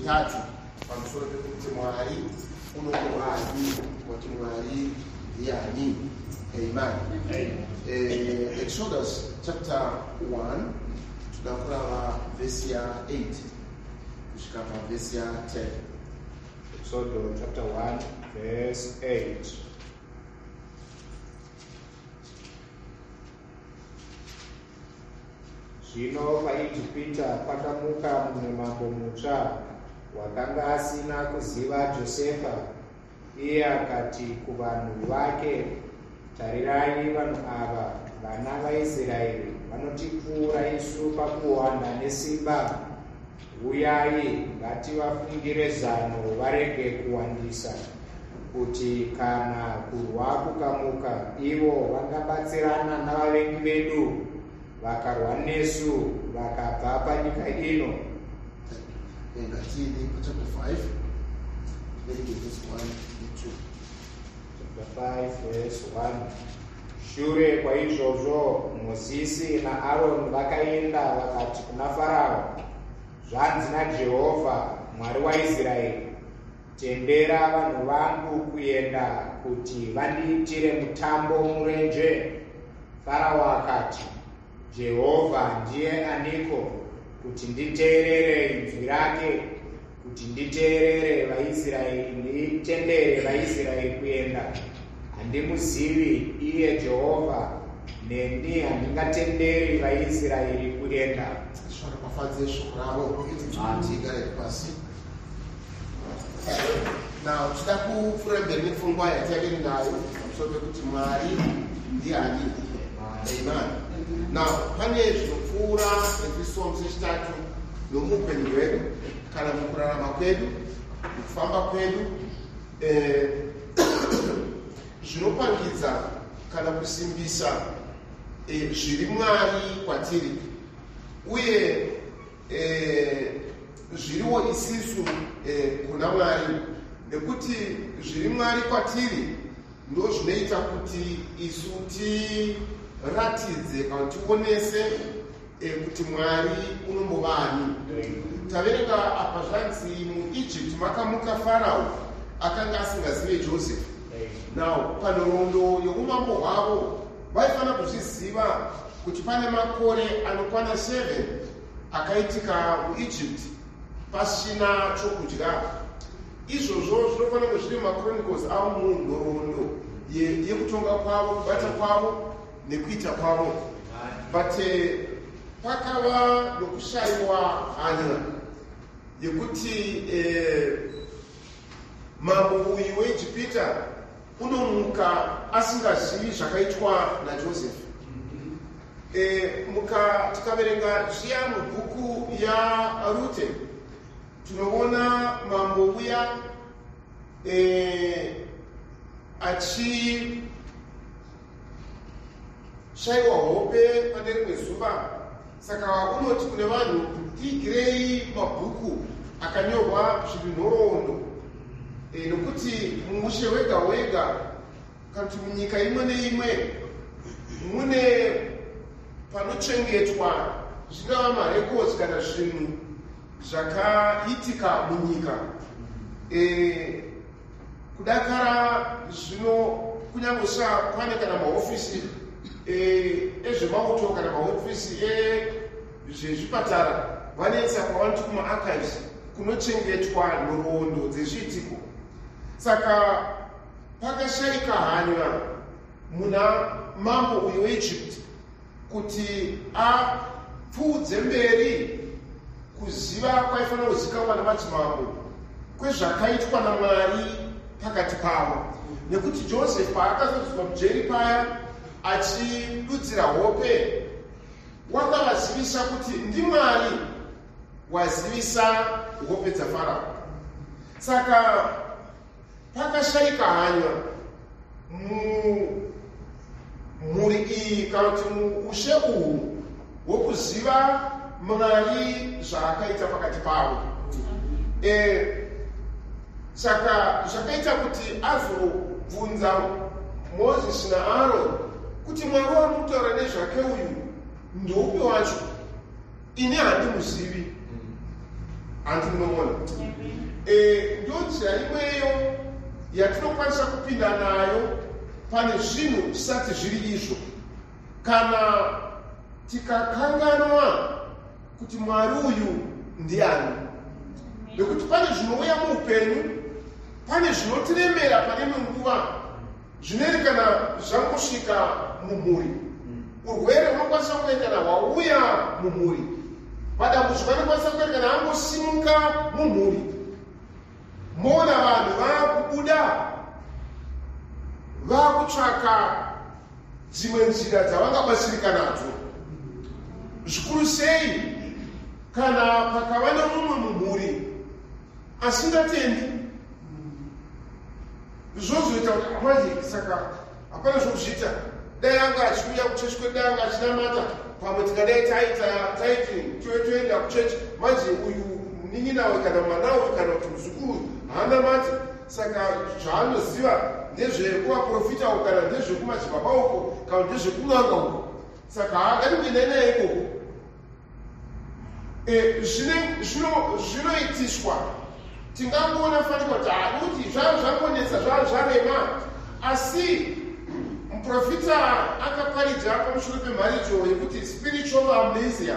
zvitatu pamusoro pekuti Mwari unokuani, kuti Mwari ndiani. Amen. Exodus chapter 1, toda kurava vhesi ya 8 kusvika pavhesi ya 10. Exodus chapter 1 verse 8. Zvino paIjipita pakamuka mumwe mambo mutsva wakanga asina kuziva Josefa. Iye akati kuvanhu vake, Tarirai vanhu ava, vana vaIsraeri, vanotipfuura isu pakuwanda nesimba. Uyai, ngativafungire zano varege kuwandisa, kuti kana kurwa kukamuka, ivo vangabatsirana navavengi vedu, vakarwa nesu, vakabva panyika ino. Ngatiende pachapter 5, verenge verse 1 ne 2. Chapter 5 verse 1. Shure kwaizvozvo Mozisi naAroni vakaenda vakati kuna Farao, Zvanzi naJehovha Mwari waIsraeri, Tendera vanhu vangu kuenda kuti vandiitire mutambo murenje. Farao akati, Jehovha ndiye aniko kuti nditeerere inzwi rake, kuti nditeerere vaIsraeri, nditendere vaIsraeri kuenda? Handimuzivi iye Jehovha, neni handingatenderi vaIsraeri kuenda. Zvaropafadze shoko ravo, tigare pasi. Now, tida kupfuura mberi nepfungwa yataive nayo pamusoro pekuti Mwari ndiani. Amen. Now, pane zvinopfuura echisomo chechitatu nomuupenyu hwedu kana mukurarama kwedu, mukufamba kwedu, zvinopangidza kana kusimbisa zviri Mwari kwatiri uye zviriwo isisu kuna Mwari, nekuti zviri Mwari kwatiri ndo zvinoita kuti isu tiratidze kana tionese kuti Mwari unombovani. Taverenga apa zvanzi muEgypt makamuka Farao akanga asingazive Joseph. Now, panhoroondo youmambo hwavo vaifanira kuzviziva kuti pane makore anokwana 7 akaitika muEgypt pasina chokudya. Izvozvo zvinofanira kunge zviri mumaChronicles avo, munhoroondo yekutonga kwavo, kubata kwavo nekuita kwavo. But pakava nokushayiwa hanya yekuti mambo uyu weEgipita unomuka asingazivi zvakaitwa naJoseph. Muka tikaverenga zviya mubhuku yaRute, tinoona mambo uya achishaiwa hope pane rimwe zuva. Saka unoti kune vanhu, tiigirei mabhuku akanyorwa zviri nhoroondo, nokuti mumushe wega wega kana kuti munyika imwe neimwe mune panochengetwa zvingava marekodzi kana zvinhu zvakaitika munyika. Kudakara zvino kunyange usakwane kana mahofisi ezvemauto kana mahofisi ezvezvipatara, vanoisa kwavanoti kumaarchives kunochengetwa nhoroondo dzezviitiko. Saka pakashaika hanya muna mambo uyu weEgypt kuti apfuudze mberi kuziva kwaifanira kuzikanwa namadzimambo kwezvakaitwa naMwari pakati pavo, nekuti Joseph paakazodzwa mujeri paya achidudzira hope, wakavazivisa kuti ndiMwari wazivisa hope dzaFarao. Saka pakashaika hanya mumhuri iyi kana kuti muushe uhu hwokuziva Mwari zvaakaita pakati pavo. Saka zvakaita kuti azobvunza Mozisi naAroni kuti Mwari wamutaura nezvake uyu ndoupi wacho, ini handimuzivi. Handi munoona? Ndonzira imweyo yatinokwanisa kupinda nayo pane zvinhu zvisati zviri izvo, kana tikakanganwa kuti Mwari uyu ndiani. Nekuti pane zvinouya muupenyu, pane zvinotiremera pane imwe nguva, zvinoerekana zvangosvika mumhuri. Urwere hunokwanisa kuerekana hwauya mumhuri, madambudziko anokwanisa kuerekana angosimuka mumhuri. Moona vanhu vaakubuda vaakutsvaka dzimwe nzira dzavangabatsirika nadzo, zvikuru sei kana pakava nemumwe mumhuri asingatendi. Zvozoita kuti manje saka hapana zvokuzviita. Dai anga achiuya kuchechi kwedu, dai anga achinamata, pamwe tingadai taita taiti toenda kuchechi. Manje uyu munin'ina uyu kana mwana uyu kana kuti muzukuru haanamati, saka zvaanoziva ndezvekuvaprofita uku, kana ndezvekumadzibaba uko, kana ndezvekun'anga uko, saka haangatingoendai naye ikoko. Zvinoitiswa tingangoona fanika kuti hakuti zvangonetsa, zvarema. Asi muprofita akaparidza pamusoro pemharidzo yekuti spiritual amnesia,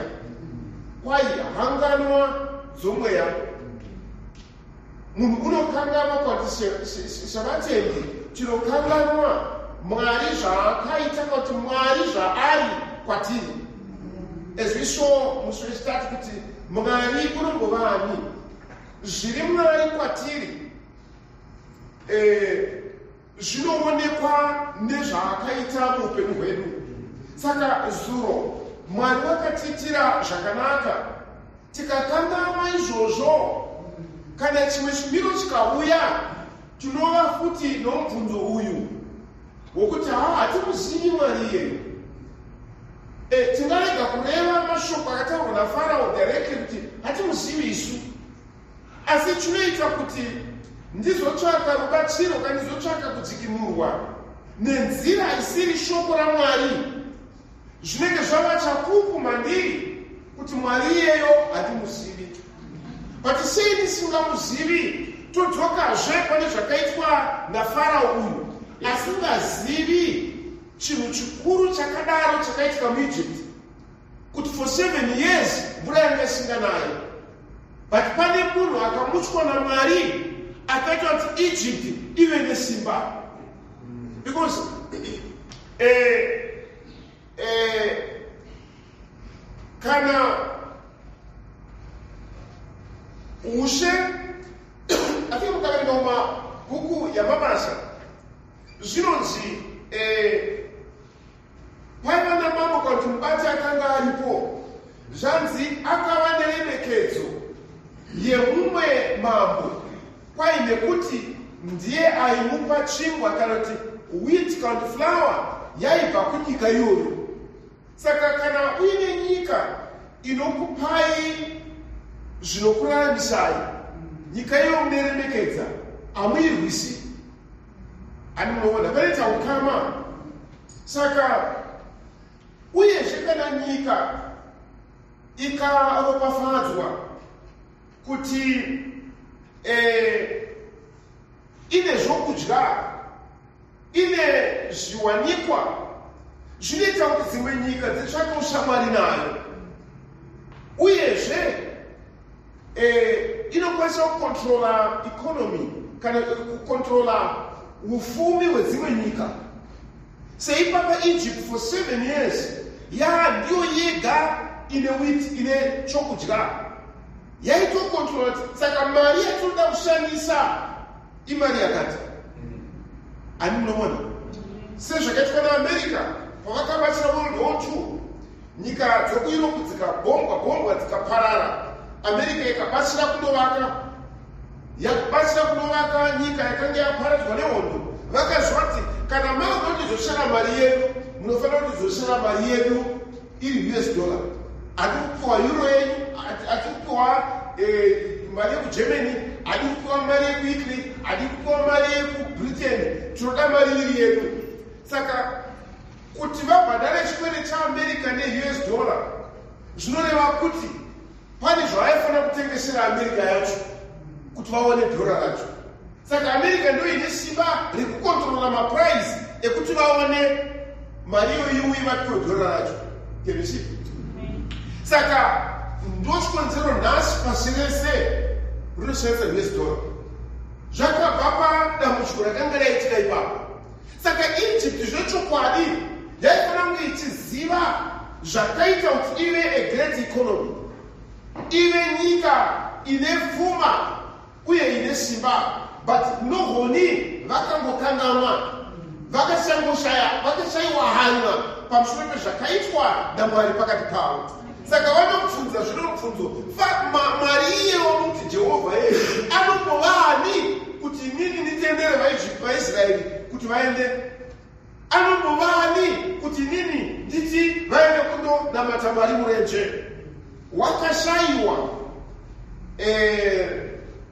kwai hanganwa dzomweya. Munhu unokanganwa kwati sevatendi tinokanganwa Mwari zvaakaita, kuti Mwari zvaari kwatiri. As we saw musi wechitatu kuti Mwari unombovani, zviri Mwari kwatiri zvinoonekwa nezvaakaita muupenyu hwedu. Saka zuro Mwari wakatiitira zvakanaka, tikakanganwa izvozvo, kana chimwe chimiro chikauya, tinova futi nomubvunzo uyu wokuti ha, hatimuzivi Mwari iyeyo. Tingarega kureva mashoko akataurwa naFarao directly kuti hatimuzivi isu, asi chinoita kuti ndizotsvaka rubatsiro kana ndizotsvaka kudzikinurwa nenzira isiri shoko raMwari, zvinenge zvava chapupu mandiri kuti Mwari iyeyo hatimuzivi. But sei ndisingamuzivi? Todzokazve pane zvakaitwa naFarao uyu asingazivi chinhu chikuru chakadaro chakaitika muEgypt, kuti for 7 years mvura yanga isinganayi, but pane munhu akamutswa naMwari akaita kuti Egypt ive nesimba. Because kana ushe atinge mukaverenga mumabhuku yamabasa, zvinonzi paiva namambo kana kuti mubati akanga aripo, zvanzi akava neremekedzo yemumwe mambo, kwai nekuti ndiye aimupa chingwa kana kuti wheat kana kuti flour yaibva kunyika iyoyo. Saka kana uine nyika inokupai zvinokuraramisai, nyika iyo munoremekedza, hamuirwisi. Ani munoona panoita ukama. Saka uyezve kana nyika ikaropafadzwa kuti ine zvokudya, ine zviwanikwa, zvinoita kuti dzimwe nyika dzitsvake ushamwari nayo. Uyezve inokwanisa kucontrola economy kana kucontrola ufumi hwedzimwe nyika. Seipapa Egypt for 7 years ya ndiyo yega ine wheat, ine chokudya, yaitocontrola. Saka mari yatinoda kushandisa imari yakati. Ani munoona sezvakaitwa naAmerica pavakabatsira World War II, nyika dzekuEurope dzikabhombwa bhombwa dzikaparara, America ikabatsira kundovaka, yakubatsira kundovaka nyika yakanga yaparadzwa nehondo. Vakaziva kuti kana mava kutidzosera mari yedu, munofanira kutidzosera mari yedu iri US dollar. Hati kupiwa euro yenyu, hati kupiwa mari yekuGermany, hadi kupiwa mari yekuItaly, hadi kupiwa mari yekuBritain, tinoda mari iri yedu. Saka kuti vabhadhare chikwere chaAmerica neUS dollar, zvinoreva kuti pane zvavaifanira kutengesera. vanotengesera America yacho kuti vaone dhora racho. Saka America ndiyo ine simba rekukontrora maprice ekuti vaone mari iyoyi uye vapiwe dhora racho. Can you see? Saka ndochikonzero nhasi pasi rese rinoshandisa US dollar. Zvakabva padambudziko rakanga raitika ipapo. Saka Egypt zvechokwadi yaifanira kunge ichiziva zvakaita kuti ive a great economy, ive nyika ine pfuma uye ine simba, but nohoni vakangokanganwa, vakashangoshaya, vakashayiwa hanya pamusoro pezvakaitwa naMwari pakati pavo. Saka vanobvunza zvino mubvunzo, Mwari iye wamuti Jehovha iye anombova ani kuti inini nditendere vaIsraeri kuti vaende? Anombova ani kuti inini nditi vaende kundonamata Mwari murenje? Wakashayiwa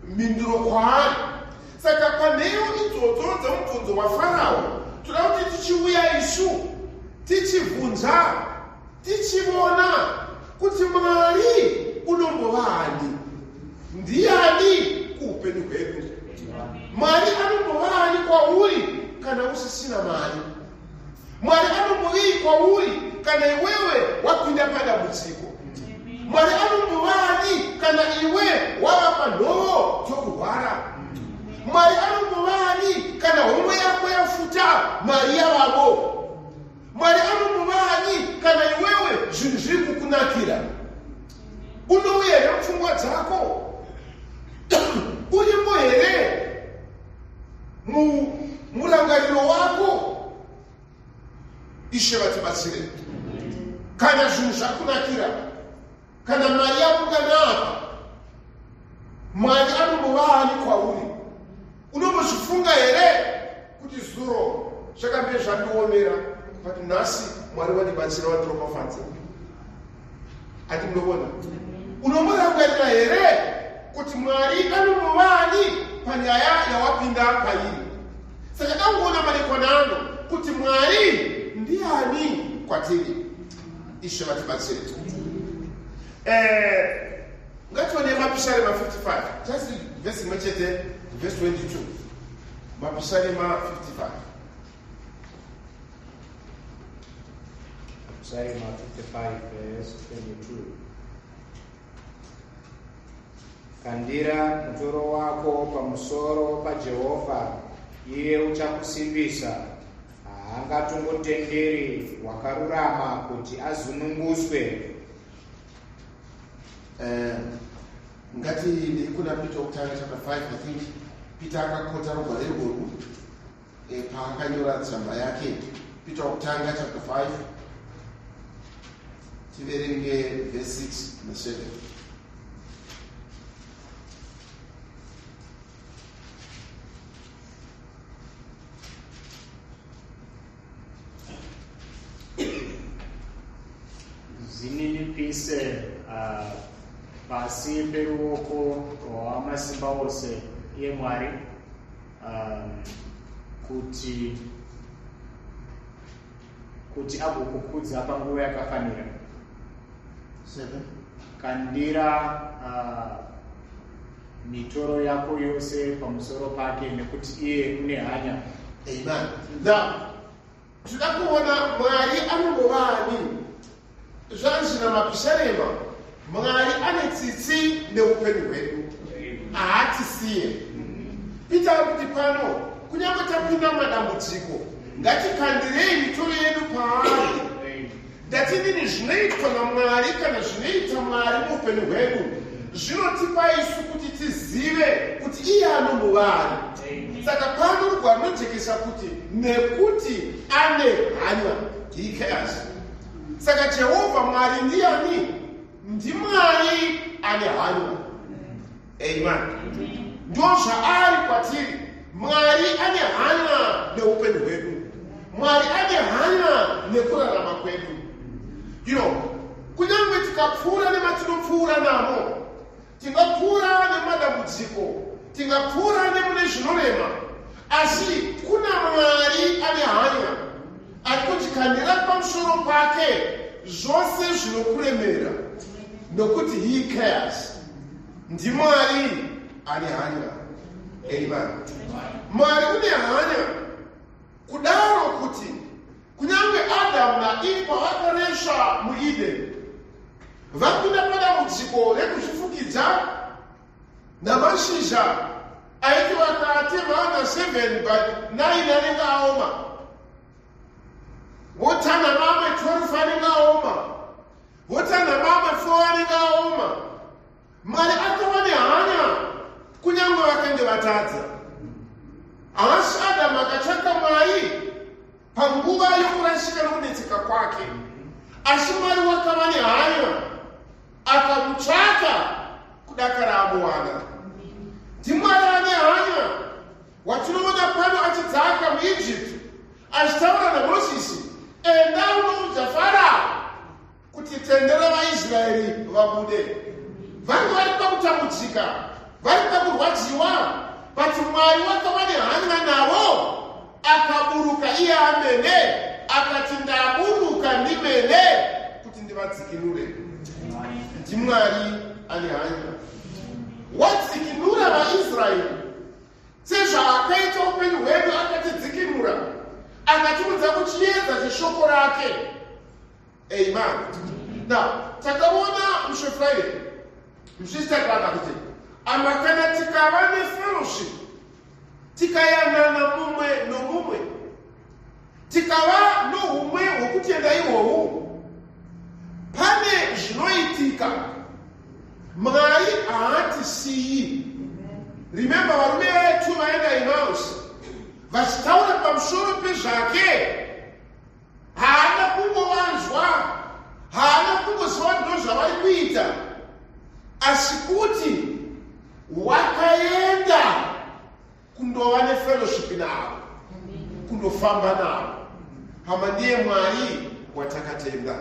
mhinduro kwaari. Saka panheyo idzodzo dzemubvunzo waFarao, toda kuti tichiuya isu tichibvunza, tichivona kuti Mwari unombova ani, ndiani kuupenyu hwedu. Mwari anombova ani kwauri kana usisina mari? Mwari anombovei kwauri kana iwewe wapinda padambudziko? Mwari anombova ani kana iwe wava panhovo dzokurwara? Mwari anombova ani kana homwe yako yafuta mari yavavo? Mwari anombova ani kana iwewe zvinhu zviri kukunakira? Unouya here mupfungwa dzako? Urimo here murangariro wako? Ishe vatibatsire. Kana zvinhu zvakunakira, kana mari yaungana apa, Mwari anombova ani kwauri? Unombozvifunga here kuti zuro zvakambe zvandiomera, but nhasi Mwari wandibatsira, wandiropafadza? Ati munoona? Unomborangarira here kuti Mwari anombova ani panyaya yawapinda pairi? Saka tangoona madekwana ano kuti Mwari ndiani kwatiri. Ishe vatibatsire. Ngatione Mapisarema 55, just verse imwe chete, verse 22. Mapisarema 55. Mapisarema 55 verse 22. Kandira mutoro wako pamusoro paJehovha, iye uchakusimbisa. Haangatongotenderi wakarurama kuti azununguswe. Ngatiendei kuna Peter wokutanga chapter 5. I think Peter akakota rugwaro irworwu paakanyora tsamba yake. Peter wokutanga chapter 5, tiverenge verse 6 na7. Zvininipise pasi peruoko rwamasimba ose, iye Mwari, kuti agokukudza panguva yakafanira. 7. Kandira mitoro yako yose pamusoro pake, nekuti iye une hanya. Amen. Now tinoda kuona Mwari anombova ani. Zvanzi namapisarema, Mwari ane tsitsi neupenyu hwedu, haatisiye. Peter ari kuti pano, kunyange tapinda madambudziko, ngatikandirei mitoro yedu paari. Ndatidini zvinoitwa naMwari kana zvinoita Mwari muupenyu hwedu zvinotipa isu kuti tizive kuti iye anombova ani. Saka pano rugwaro runojekesa kuti nekuti ane hanya, he cares. Saka Jehovha Mwari ndiani? NdiMwari ane hanya. Amen. Ndo zvaari kwatiri. Mwari ane hanya neupenyu hwedu. Mwari ane hanya nekurarama kwedu. Kunyange tikapfuura nematinopfuura namo, tingapfuura nemadambudziko, tingapfuura nemune zvinorema, asi kuna Mwari ane hanya ari kuti kandira pamusoro pake zvose zvinokuremera, nokuti he cares. NdiMwari ane hanya. Amen. Mwari une hanya kudaro kuti kunyange Adamu naEve pavakaresva muEden, vapinda padambudziko rekuzvifukidza namashizha aiti vakatema na 7 but 9 anenge aoma, votanha mamwe 12 anenge aoma, votanha mamwe 4 anenge aoma. Mwari akava nehanya kunyange vakange vatadza. Asi Adamu akatsvaka Mwari panguva yokurasika nokunetseka kwake, asi Mwari wakava nehanya akamutsvaka kudakara amuwana. NdiMwari ane hanya watinoona pano achidzaka muEgypt achitaura naMozisi, enda unoudza Farao kuti tendera vaIsraeri vabude. Vange vari pakutambudzika, vari pakurwadziwa, but Mwari wakava nehanya navo, akaburuka iye amene akati ndaburuka ndimene kuti ndivadzikinure. NdiMwari ane hanya wadzikinura vaIsraeri sezvaakaita upenyu hwedu, akatidzikinura akatiudza kuchiedza cheshoko rake. Amen. Now takaona mushe Friday muchiitakurana kuti ama kana tikava nefellowship, tikayanana mumwe nomumwe, tikava nohumwe hwokutenda ihwohwu, pane zvinoitika. Mwari haatisiyi. Remember varume vetu vaenda Emmaus vachitaura pamusoro pezvake, haana kungovanzwa, haana kungoziva ndo zvavari kuita, asi kuti wakaenda kundova nefellowship navo, kundofamba navo. Hama, ndiye Mwari watakatenda.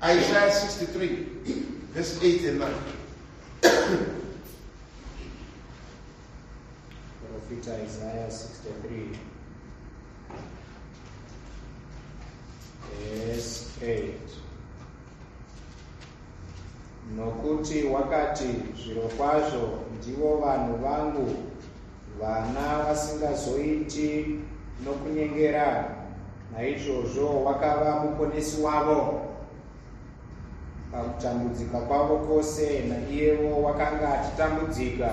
Isaiah 63 verse 8 and 9. Profita Isaiah 63 verse 8. Nokuti wakati, zvirokwazvo ndivo vanhu vangu, vana vasingazoiti nokunyengera, naizvozvo wakava muponesi wavo. Pakutambudzika kwavo kwose naiyevo wakanga achitambudzika.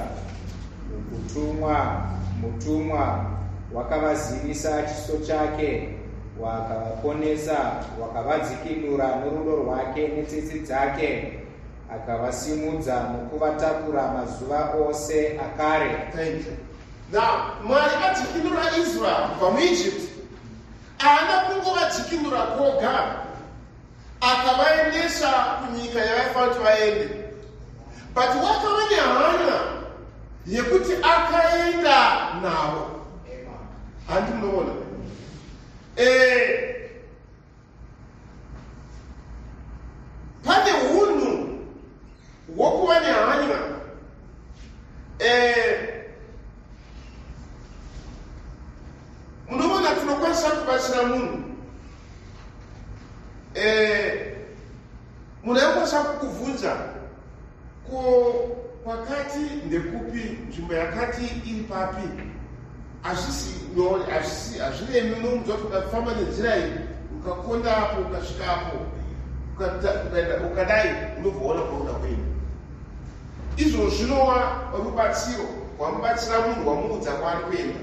Mukutumwa mutumwa wakavazivisa chiso chake, wakavaponesa, wakavadzikinura norudo rwake netsitsi dzake, akavasimudza nokuvatakura mazuva ose akare. Thank you. Now Mwari adzikinura Israel kubva muEgypt, haana kungovadzikinura kwoga, akavaendesa kunyika yavaifanira kuti vaende, but wakava nehanya yekuti akaenda navo. Handi munoona pane unhu hwokuva nehanya. Munoona tinokwanisa kubatsira munhu. Munhu aikwanisa kukubvunza ko kwakati ndekupi, nzvimbo yakati iri papi. Hazvisi nyore, hazvisi, hazviremi. Unomuudza kuti ukafamba nenzira iyi, ukakonda apo, ukasvika apo, ukadai, unobva waona kwaunoda kuenda. Izvo zvinova rubatsiro, wamubatsira munhu, wamuudza kwaari kuenda.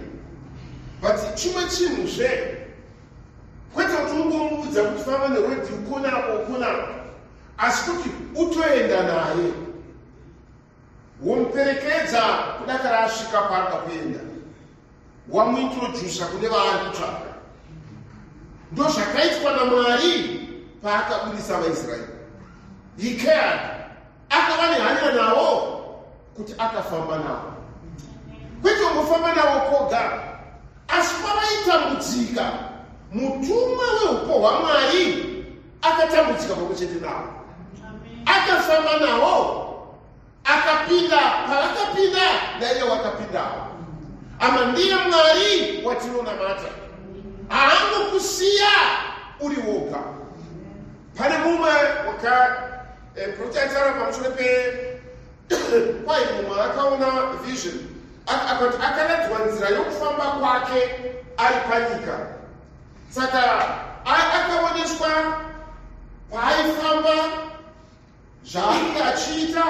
But chimwe chinhu zve, kwete kuti ungomuudza kuti famba neroad, ukona apo, ukona apo, asi kuti utoenda naye, womuperekedza kudakara asvika kwaarida kuenda, wamuintrodusa kune vaari kutsvaga. Ndo zvakaitwa naMwari paakabudisa vaIsraeri. He cared, akava nehanya navo kuti akafamba navo, kwete kungofamba navo kwoga, asi pavaitambudzika mutumwa weupo hwaMwari akatambudzika pamwe chete navo, akafamba navo, akapinda pavakapinda, naiye wakapindawo. Ama ndiye Mwari watinonamata, haangokusiya uri woga. Pane mumwe waka profita aitaura pamusoro pe Kwai mumwe akaona vision, akati akaratidzwa nzira yokufamba kwake ari panyika. Saka akaoneswa paaifamba, zvaange achiita,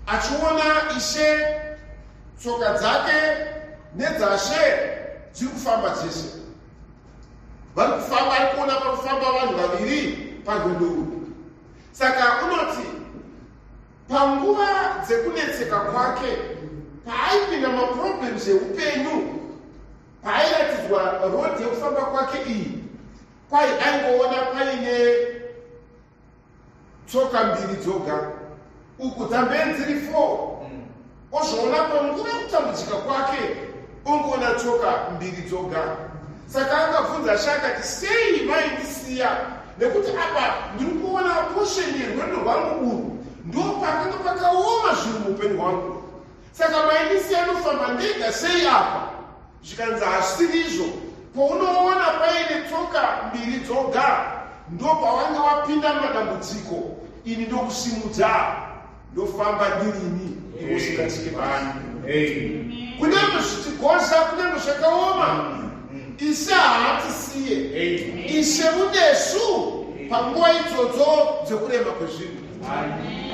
achiona Ishe, tsoka dzake nedzashe dziri kufamba dzese, vari kufamba. Ari kuona pari kufamba vanhu vaviri parwendo urwu. Saka unoti panguva dzekunetseka kwake, paaipinda maproblems eupenyu, paairatidzwa road yekufamba kwake iyi, kwai aingoona paine tsoka mbiri dzoga, uku dzamberi dziri 4. Ozvoona panguva yekutambudzika kwake, ongoona tsoka mbiri dzoga. Saka angabvunza She akati, "Sei maindisiya? Nekuti apa ndiri kuona portion yerwendo rwangu urwu ndo pakanga pakaoma zvinhu muupenyu hwangu. Saka maindisiya ndofamba ndega sei apa?" Zvikanzi, "Hazvisiri izvo. Paunoona paine tsoka mbiri dzoga, ndo pawanga wapinda mumadambudziko. Ini ndokusimudza, ndofamba ndirini, iwe usingatsike pasi." Kunyange zvichigoza, kunyange zvakaoma, Ishe haatisiye. Ishe unesu panguva idzodzo dzekurema kwezvinhu.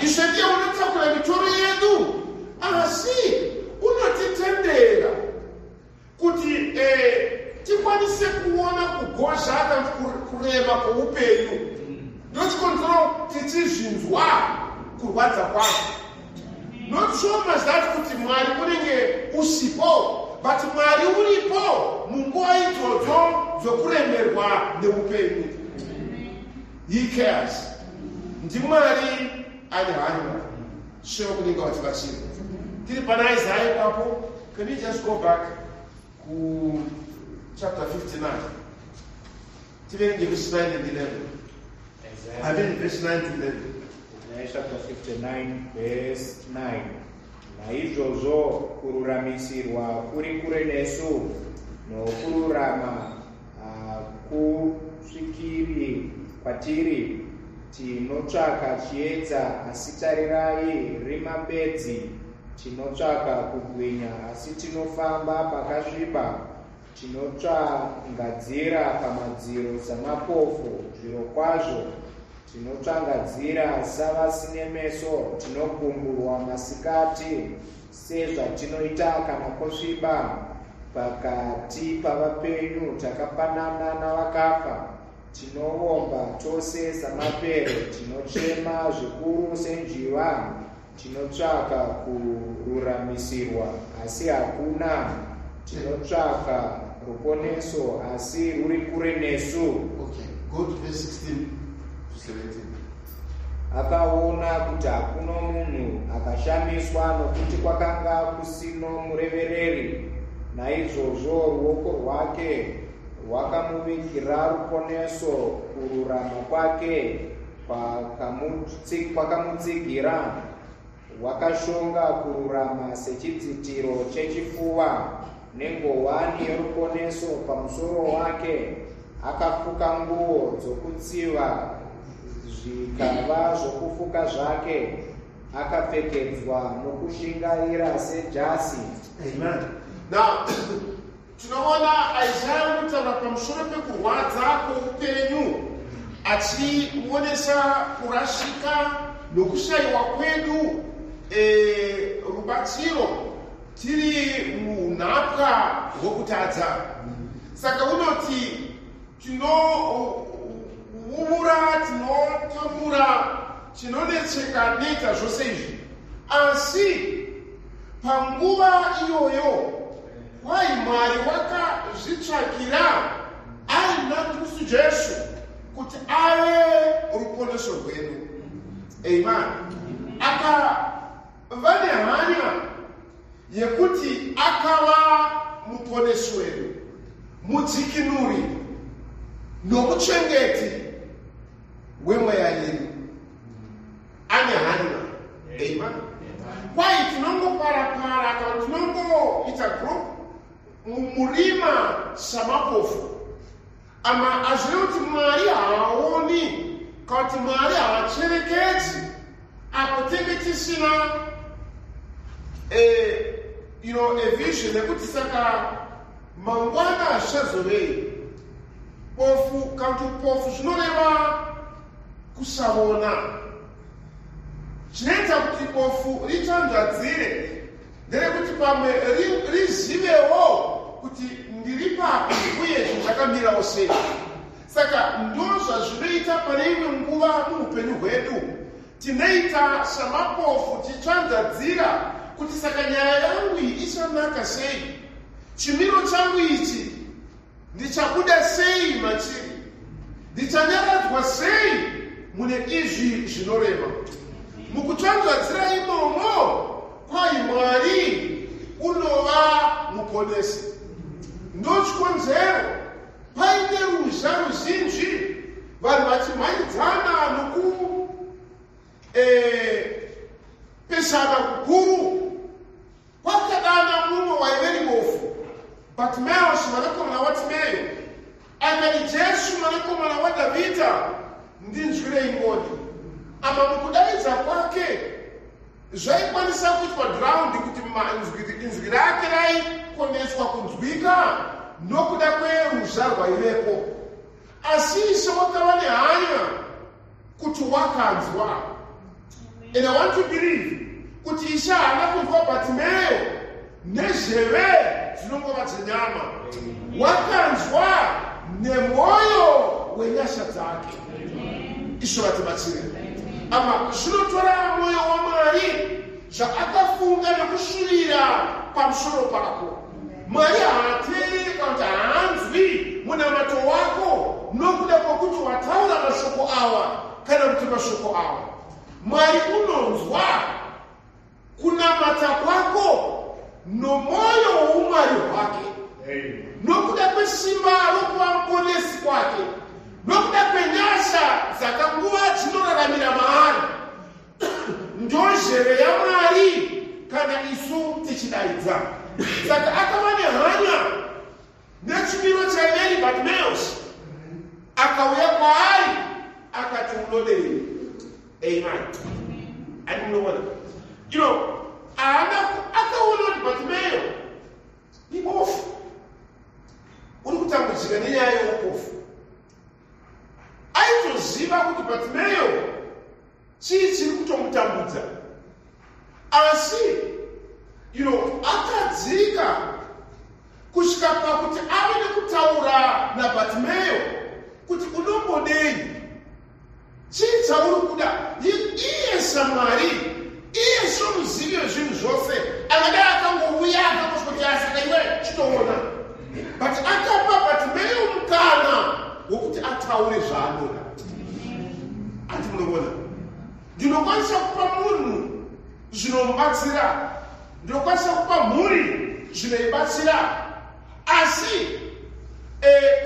Ishe ndiye unotakura mitoro yedu, asi unotitendera kuti tikwanise kuona kugozha kana kurema kwoupenyu. Ndochikonzero tichizvinzwa kurwadza kwazvo. Not so much that kuti Mwari unenge usipo, but Mwari uripo munguva idzodzo dzokuremerwa neupenyu. He cares. NdiMwari ane hanya. Sheva kunenge vatibatsira. Tiri pana Isaiah ipapo. Can you just go back ku chapter 59, tiverenge verse 9 and 11? I mean, verse 9 to 11. Isaiah chapter 59 verse 9. Naizvozvo kururamisirwa kuri kure nesu, nokururama hakusvikiri kwatiri. Tinotsvaka chiedza, asi tarirai, rima bedzi; tinotsvaka kubwinya, asi tinofamba pakasviba. Tinotsvangadzira pamadziro samapofu, zvirokwazvo tinotsvangadzira savasine meso. Tinogumburwa masikati sezvatinoita kana kwosviba. Pakati pavapenyu takafanana navakafa. Tinovomba tose samapere, tinochema zvikuru senjiva. Tinotsvaka kururamisirwa, asi hakuna; tinotsvaka ruponeso, asi ruri kure nesu. Okay, go to verse 16 to 17. Akaona kuti hakuna munhu, akashamiswa nokuti kwakanga kusino murevereri. Naizvozvo ruoko rwake rwakamuvigira ruponeso, kururama kwake kwakamutsigira. Wakashonga kururama sechidzitiro chechifuva, nengowani yeruponeso pamusoro wake. Akafuka nguo dzokutsiva, zvikava zvokufuka zvake. Akapfekedzwa nokushingaira sejasi. Amen. Now, tinoona Isaiah kutaura pamusoro pekurwadza kwoupenyu, achionesa kurashika nokushayiwa kwedu rubatsiro tiri munhapwa hwokutadza. Saka unoti tinouvura, tinotambura, tinonetseka neta zvose izvi, asi panguva iyoyo kwai Mwari wakazvitsvakira aina Kristu Jesu kuti ave ruponeso rwedu. Amen. Akava nehanya yekuti akava muponesi wedu, mudzikinuri nomuchengeti wemweya yedu. Ane hanya. Amen. Kwai tinongoparapara kana tinongoita group murima samapofu ama, hazvirevi kuti Mwari haaoni kana kuti Mwari haacherekedzi. Apo tenge tisina a vision yekuti saka mangwana zvichazovei. Bofu kana kuti upofu zvinoreva kusaona. Chinoita kuti bofu ritsvanzvadzire nderekuti pamwe rizivewo kuti ndiri papi uye zvinhu zvakamirawo sei. Saka ndozvazvinoita pane imwe nguva muupenyu hwedu. Tinoita samapofu tichitsvanzvadzira kuti saka nyaya yangu iyi ichanaka sei, chimiro changu ichi ndichabuda sei machiri, ndichanyaradzwa sei mune izvi zvinorema. Mukutsvanzvadzira imomo kwai Mwari unova muponesi. Ndochikonzero paine ruzha ruzhinji, vanhu vachimhanyidzana noku pesana kukuru. Kwakadana mumwe waive ribofu, Bartimaeus, mwanakomana waTimeyo, akati, "Jesu mwanakomana waDhavhidha, ndinzwirei ngoni." Apa mukudaidza kwake zvaikwanisa kuitwa drowned, kuti inzwi rake raikoneswa kunzwika nokuda kweruzha rwaivepo. Asi Ishe wakava nehanya kuti wakanzwa. And I want to believe kuti Ishe haana kunzwa Bhatimeyo nezheve dzinongova dzenyama, wakanzwa nemwoyo wenyasha dzake. Ishe vatibatsire. Ama zvinotora mwoyo waMwari zvaakafunga nekushuvira pamusoro pako. Mwari haateereri kana kuti haanzwi munamato wako nokuda kwokuti wataura mashoko awa kana kuti mashoko awa. Mwari unonzwa kunamata kwako nomwoyo woumwari hwake, nokuda kwesimba rokuva muponesi kwake, nokuda kwenyasha dzakanguva dzinoraramira maari. Ndozheve yaMwari kana isu tichidaidza. Saka akava nehanya nechimiro chaiveri Bartimaeus, akauya kwaari akati, "Unodei?" Amen. Ani munoona, haana akaona kuti Bartimaeo ibofu, uri kutambudzika nenyaya yeupofu. Aitoziva kuti Bartimaeo chii chiri kutomutambudza, asi akadzika kusvika pakuti ave nekutaura naBhatimeyo kuti, "Unombodei? Chii chauri kuda?" Iye saMwari, iye somuzivi wezvinhu zvose, angadai akangouya akangosvika kuti, "Asaka iwe chitoona," but akapa Bhatimeyo mukana wokuti ataure zvaanoda. Ati munoona, ndinokwanisa kupa munhu zvinomubatsira, ndinokwanisa kupa mhuri zvinoibatsira, asi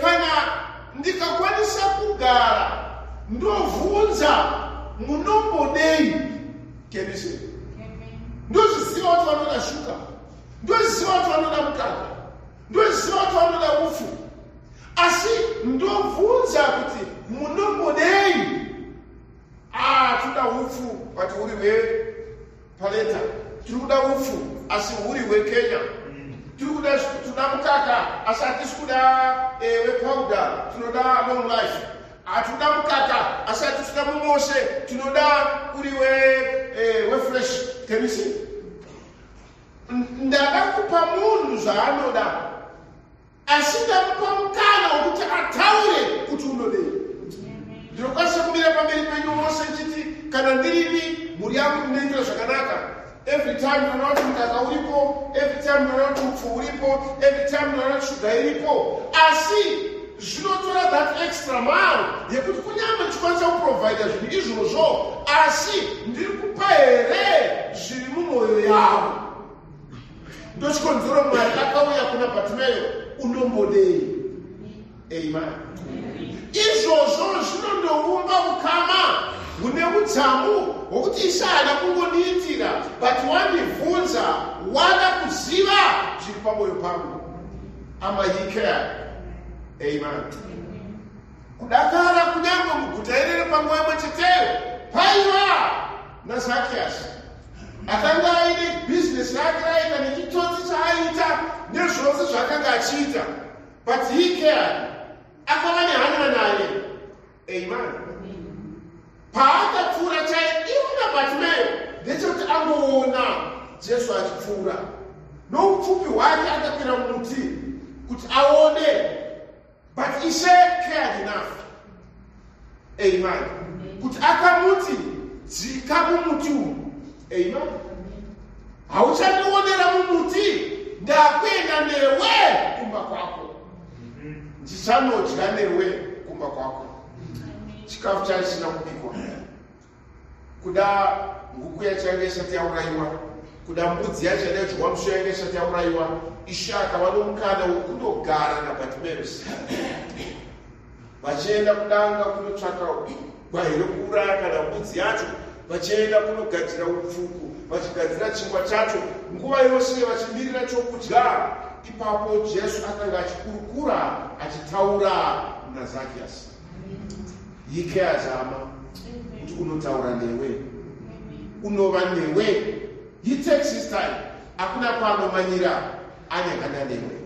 kana ndikakwanisa kugara ndovhunza, "Munombodei?" Kenishe ndozviziva kuti vanoda shuka, ndoziva kuti vanoda mukaka, ndoziva kuti vanoda upfu, asi ndobvunza kuti, "Munombodei?" "Ah, tinoda upfu, but huri hwepaleta. Tiri kuda upfu, asi huri hwekenya. Tiri kuda, tinoda mukaka, asi hatisi kuda wepowder, tinoda Long Life. Hatinoda mukaka, asi hatisi kuda mumose, tinoda uri wefresh." Temisi ndada kupa munhu zvaanoda, asi ndamupa mukana wekuti ataure kuti unodei. Ndinokwanisa kumira pamberi penyu mose nchiti kana ndirini, mhuri yangu ndinoitira zvakanaka. Every time ndinoona kuti mukaka uripo, every time ndinoona kuti upfu uripo, every time ndinoona kuti shuga iripo, asi zvinotora that extra mile yekuti kunyange ndichikwanisa kuprovhaida zvinhu izvozvo, asi ndiri kupa here zviri mumwoyo yavo? Ndochikonzero Mwari akauya kuna Bhatimeyo, "Unombodei?" Amen. Izvozvo zvinondoumba ukama hune udzamu hwokuti Ishe haana kungondiitira, but wandibvunza, wada kuziva zviri pamwoyo pangu. Ama he care. Amen. Kudakara kunyange muguta irere panguva imwe cheteyo paiva. naZakiasi akanga aine bhizinesi rake raaita nechitsotsi chaaita nezvose zvaakanga achiita, but he cared, akava nehanya naye. Amen. Paakapfuura, chaidiwa naBhatimeyo ndechekuti angoona Jesu achipfuura. Noupfupi hwake akakwira muti kuti aone, but Ishe cared enough, amen, kuti akamuti, "Dzika mumuti umu." Amen. "Hauchandionera mumuti, ndakuenda newe kumba kwako, ndichanodya newe kumba kwako." Chikafu chacho chisina kubikwa, kuda nguku yacho yanga isati yaurayiwa, kuda mbudzi yacho yada kudyiwa musho yanga isati yaurayiwa. Ishe akava nomukana wokundogara naBhatimeus, vachienda kudanga kunotsvaka gwai rekuuraya kana mbudzi yacho, vachienda kunogadzira upfuku, vachigadzira chingwa chacho, nguva yose vachimirira chokudya. Ipapo Jesu akanga achikurukura, achitaura naZakiasi. He cares, hama, kuti unotaura newe, unova newe. He takes his time, hakuna kwaanomanyira, ane hanya newe.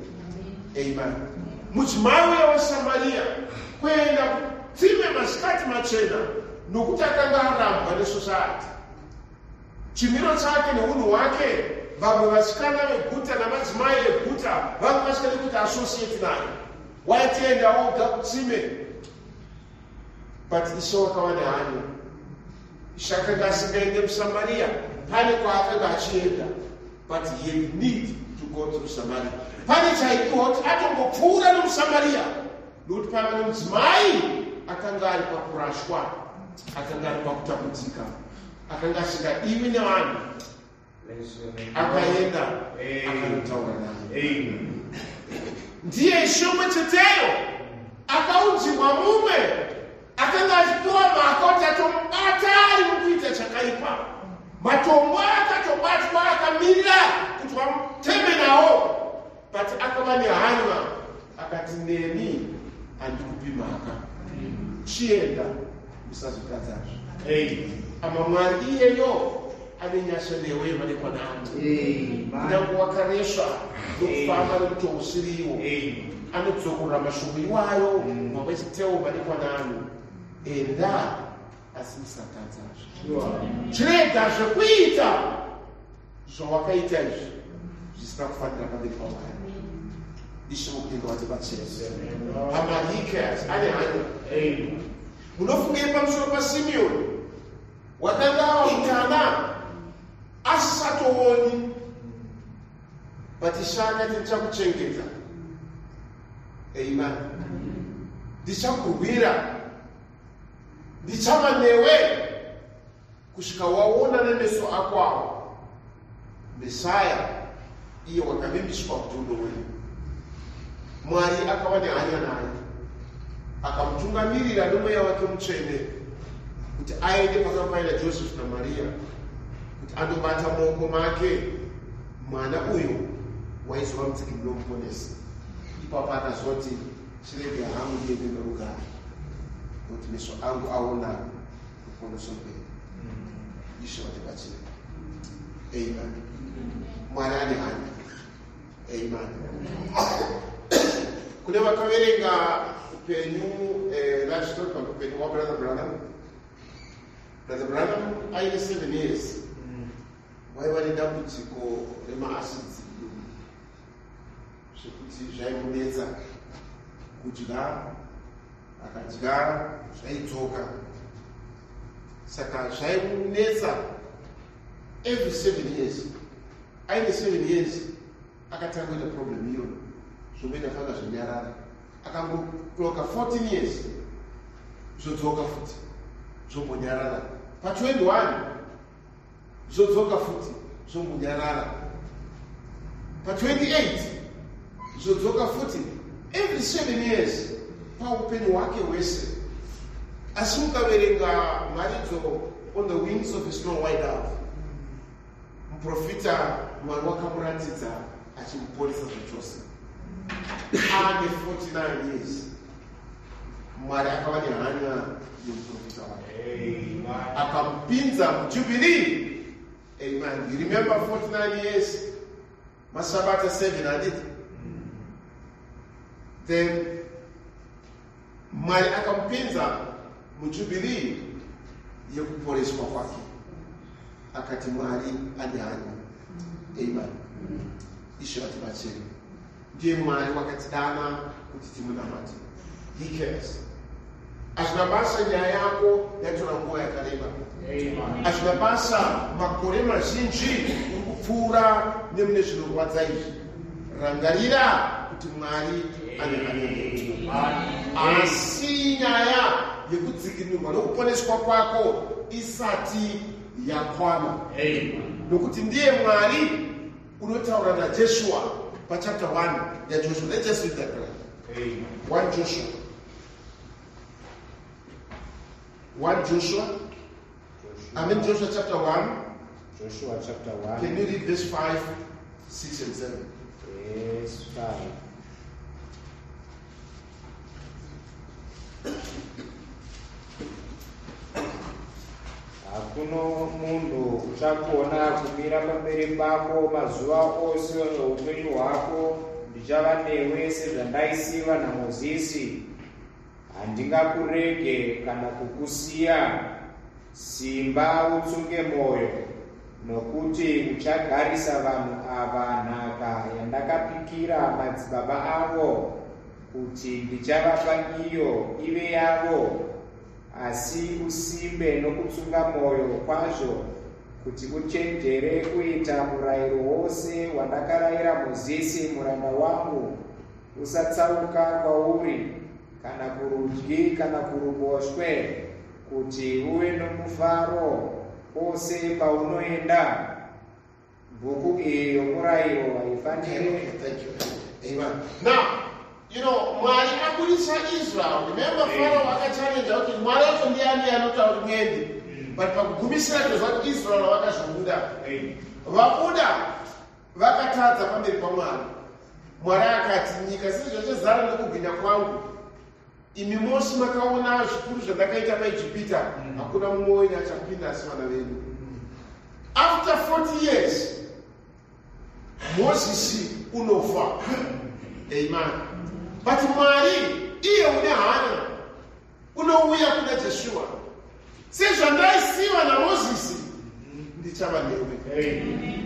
Amen. Mudzimai uya weSamariya, kuenda kutsime masikati machena nokuti akanga arambwa nesociety, chimiro chake neunhu hwake. Vamwe vasikana veguta namadzimai eguta vanga vasingadi kuti associate naye, waitienda oga kutsime. But Ishe wakava nehanya. Ishe akanga asingaende muSamariya, pane kwaakanga achienda, but he had need to go through Samaria. Pane chaidiwa kuti atongopfuura nomuSamariya, nokuti paiva nemudzimai akanga ari pakurashwa, akanga ari pakutambudzika, akanga asingadiwi nevanhu. Akaenda akanotaura naye. Ndiye Ishe umwe cheteyo akaunzirwa mumwe akanga achipiwa mhaka kuti atomubata ari mukuita chakaipa. Matombo akatobatwa akamirira kuti vamuteme nawo, but akava nehanya, akati, "Neni handikupi mhaka, chienda, musazotadzazve." Ama Mwari iyeyo ane nyasha newe madekwanani, kunyange wakaresva nokufamba nokuti usiriwo. Anodzokorora mashoko iwayo mamwe chetewo madekwanani: "Enda, asi musatadzazve. Chirega zvekuita zvawakaita izvi zvisina kufanira pamberi paMwari." Ishe wokudenga watibatsira. Hama, he cares, ane hanya. Munofungei pamusoro paSimeoni wakanga ava mutana asisatooni, but Ishe akati, "Ndichakuchengeta." Amen. "Ndichakurwira, ndichava newe kusvika waona nemeso ako awo Mesaya iye wakavimbiswa kuti unouya." Mwari akava nehanya naye, akamutungamirira nomweya wake mutsvene kuti aende pakanga paina Joseph naMariya, kuti andobata mumaoko make mwana uyo waizova mudzikinuri nomuponesi. Ipapo akazoti, "Chirege hangu ndiende norugare, nokuti meso angu aona ruponeso rwenyu." Ishe watibatsira. Amen. Mwari ane hanya. Amen. Kune vakaverenga upenyu, life story paupenyu hwaBrother Branham. Brother Branham aine 7 years waiva nedambudziko remaacids, zvekuti zvaimunetsa kudya, akadya zvaidzoka, saka zvaimunetsa every 7 years. Aine 7 years akatanga kuita problem iyoyo, zvomboita fanga zvonyarara. Akangoclocka 14 years, zvodzoka futi, zvombonyarara. Pa21 zvodzoka futi, zvombonyarara. Pa28 zvodzoka futi. Every 7 years paupenyu hwake hwese. Asi mukaverenga mharidzo "On the Wings of a Snow White Dove", muprofita, Mwari wakamuratidza achimuporesa zvachose ane 49 years. Mwari akava nehanya nemuprofita wake, akamupinza mujubilee. Amen. You remember 49 years, masabata 7, handiti? Then Mwari akamupinza mujubilee yekuporeswa kwake, akati Mwari ane hanya. Amen. Ishe vatibatsire. Ndiye Mwari wakatidana kuti timunamate. He cares. Hazvina basa nyaya yako yatora nguva yakareba, hazvina basa makore mazhinji uri kupfuura nemune zvinorwadza izvi, rangarira kuti Mwari ane hanya newe. Asi nyaya yekudzikinurwa nokuponeswa kwako isati yakwana, nokuti ndiye Mwari unotaura naJoshua pachapter 1 yaJoshua. Let's just read that prayer. 1 Joshua, 1 Joshua, I mean Joshua chapter 1. Joshua chapter 1. Can you read verse 5, 6 and 7? Verse 5. Hakuno munhu uchagona kumira pamberi pako mazuva ose eupenyu hwako. Ndichava newe sezvandaisiva naMozisi. Handingakurege kana kukusiya. Simba utsunge mwoyo, nokuti uchagarisa vanhu ava nhaka yandakapikira madzibaba avo kuti ndichavapa iyo ive yavo. Asi usimbe nokutsunga mwoyo kwazvo kuti uchenjere kuita murayiro wose wandakarayira Mozisi muranda wangu. Usatsauka kwauri kana kurudyi kana kuruboshwe, kuti uve nomufaro pose paunoenda. Bhuku iyi yomurayiro haifaniri Thank you. Amen. Now, Mwari abudisa Israel. Remember, Pharaoh akachallenja kuti Mwari wacho ndiani anotaura kuti muende. But pakugumisira tozva kuti Israel vakazobuda. Vabuda, vakatadza pamberi paMwari. Mwari akati, nyika sezvachazara nokubwinya kwangu, imi mose makaona zvikuru zvandakaita paIjipita, hakuna mumwe wenyu achapinda asi vana venyu. After 40 years, Mozisi unofa. Amen. But Mwari iye une hanya unouya kuna Jeshua: sezvandaisiva naMozisi, ndichava newe.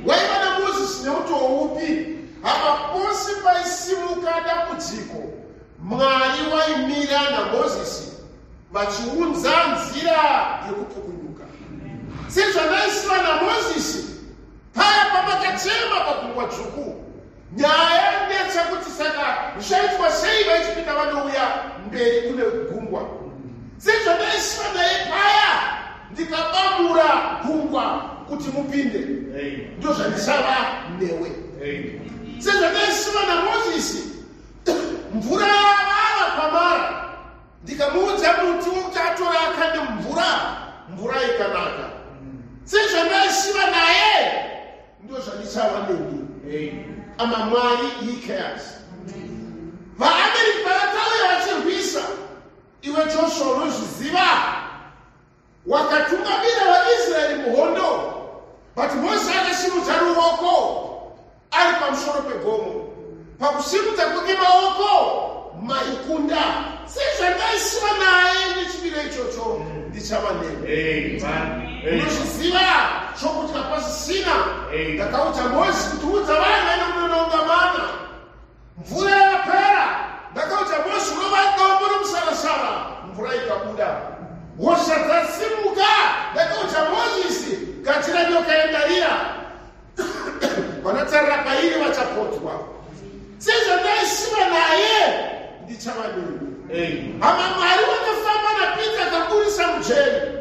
Waiva naMozisi neutoo upi? Hapa pose paisimuka dambudziko, Mwari waimira naMozisi vachiunza nzira yekupukunyuka. Sezvandaisiva naMozisi paya pamakachema paGungwa Dzvuku, nyaya ndechekuti saka zvichaitwa sei vaIjipita vanouya mberi kune gungwa. Sezvandaisiva naye paya ndikabamura gungwa kuti mupinde, ndo zvandichava newe. Sezvandaisiva naMozisi mvura yavava paMara, ndikamuudza muti wokuti atora akande mvura, mvura ikanaka, sezvandaisiva naye ndo zvandichava nemi. Ama Mwari, he cares. VaAmerica vakauya vachirwisa. Iwe Joshua, unozviziva, wakatungamira vaIsraeri muhondo, but Mose akasimudza ruoko ari pamusoro pegomo. Pakusimudza kwake maoko, maikunda. Sezvandaisiva naye nechimiro ichocho, ndichava newe. Unozviziva, chokutya pasisina. Ndakaudza Mozisi kuti udza vanhu vaende kunononga mana. Mvura yapera, ndakaudza Mozisi rova dombo romusarasara, mvura ikabuda. Hosha dzasimuka, ndakaudza Mozisi gadzira nyoka yendarira, vanotarira pairi vachapodzwa. Sezvandaisiva naye, ndichava newe. Hama, Mwari wakafamba naPita akaburisa mujeri.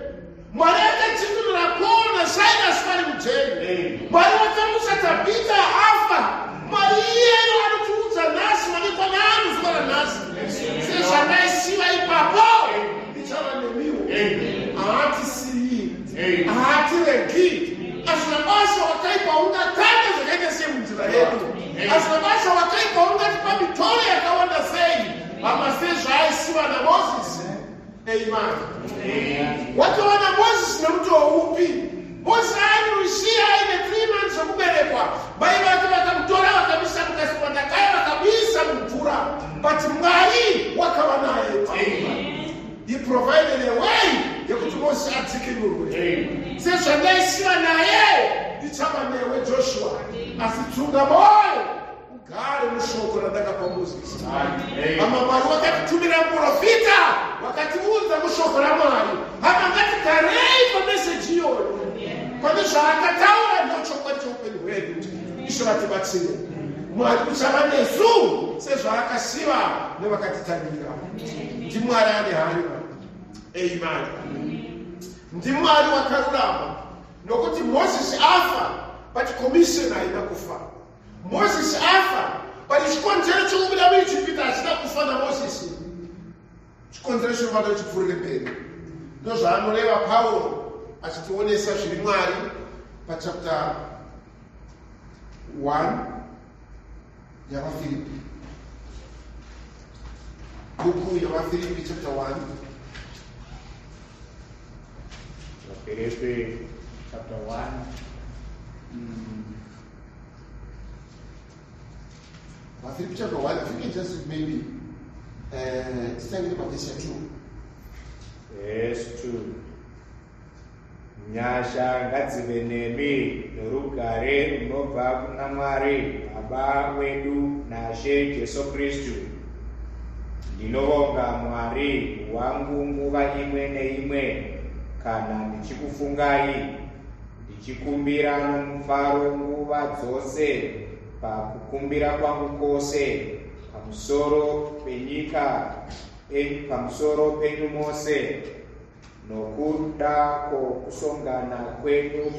Mwari akadzikinura Paul naSilas vari mujeri. Mwari wakamusa Tabita afa. Mwari iyeyo anotiudza nhasi madekwana ano, zuva ranhasi: sezvandaisiva ipapo, ndichava nemiwo. Haatisiyi, haatiregi. Hazvina basa wakaipa ungatanga zvakaita sei munzira yedu, hazvina basa wakaipa ungatipa mitoro yakawanda sei. Hama, sezvaaisiva naMozisi. Amen. Watoona Mozisi nemutoo upi? Mozisi aine aine 3 months zvekuberekwa, mai vake vakamutora, vakamisa mukasipandakaya, vakamuisa mumvura, but Mwari wakava naye. He provided a way yekuti Mozisi adzikinurwe. Sezvandaisiva naye, ndichava newe, Joshua, asi tsunga mwoyo, ugare mushoko randakapa Mozisi. Hama, Mwari wakatitumira muprofita, wakatiudza mushoko raMwari. Hama, ngatigarei pameseji iyoyo, pane zvaakataura. Ndo chokwadi cheupenyu hwedu. Isvo vatibatsire. Mwari uchava nesu sezvaakasiva nevakatitangira. NdiMwari ane hanya. Amen. NdiMwari wakarurama, nokuti Mozisi afa, but commission haina kufa. Mozisi afa, but chikonzero chokubuda muIjipita hachina kufa naMozisi. Chikonzero chinofanira chipfuurire mberi. Ndozvaanoreva Pauro achitionesa zviri Mwari pachapter 1 yavaFiripi, bhuku yavaFiripi, chapter 1. Filipi chapter 1. VaFilipi chapter 1, if you can just maybe titangire pavhesi ya 2. Verse 2. Nyasha ngadzive nemi norugare runobva kuna Mwari Baba wedu naShe Jesu Kristu. Ndinovonga Mwari wangu nguva imwe neimwe kana ndichikufungai, ndichikumbira nomufaro nguva dzose pakukumbira kwangu kwose pamusoro penyika pamusoro penyu mose, nokuda kwokusongana kwenyu.